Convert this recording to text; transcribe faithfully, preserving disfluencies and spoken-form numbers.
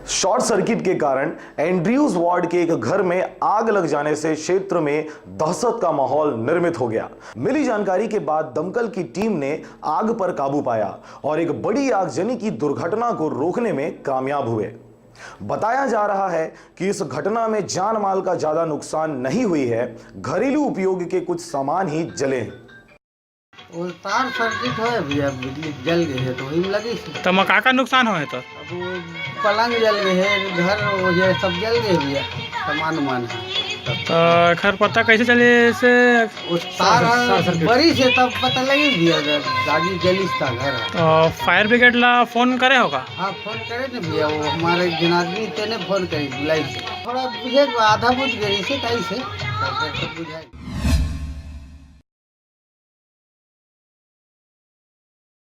Short circuit के कारण Andrews ward के एक घर में आग लग जाने से क्षेत्र में दहशत का माहौल निर्मित हो गया। मिली जानकारी के बाद दमकल की टीम ने आग पर काबू पाया और एक बड़ी आगजनी की दुर्घटना को रोकने में कामयाब हुए। बताया जा रहा है कि इस घटना में जान माल का ज्यादा नुकसान नहीं हुई है, घरेलू उपयोग के कुछ सामान ही जले हैं। वो तार सर्किट होय भैया, बिजली जल गए है तो वही में लगी से। तो मैं का का नुकसान होए तो? अब वो पलंग जल गए है, घर वो ये सब जल गए भैया, सामान उमान है। तो एखर पता कैसे चले से? वो तार बरी से तब पता लगी भैया, जब आगी जलिस था घर। तो फायर ब्रिगेड ला फोन करे होगा? हाँ, फोन करे ना भैया, वो हमारे एक जन आदमी तेने फोन करी बुलाई से। थोड़ा बुझे आधा बुझ गई से, ताई से तब तक बुझाई।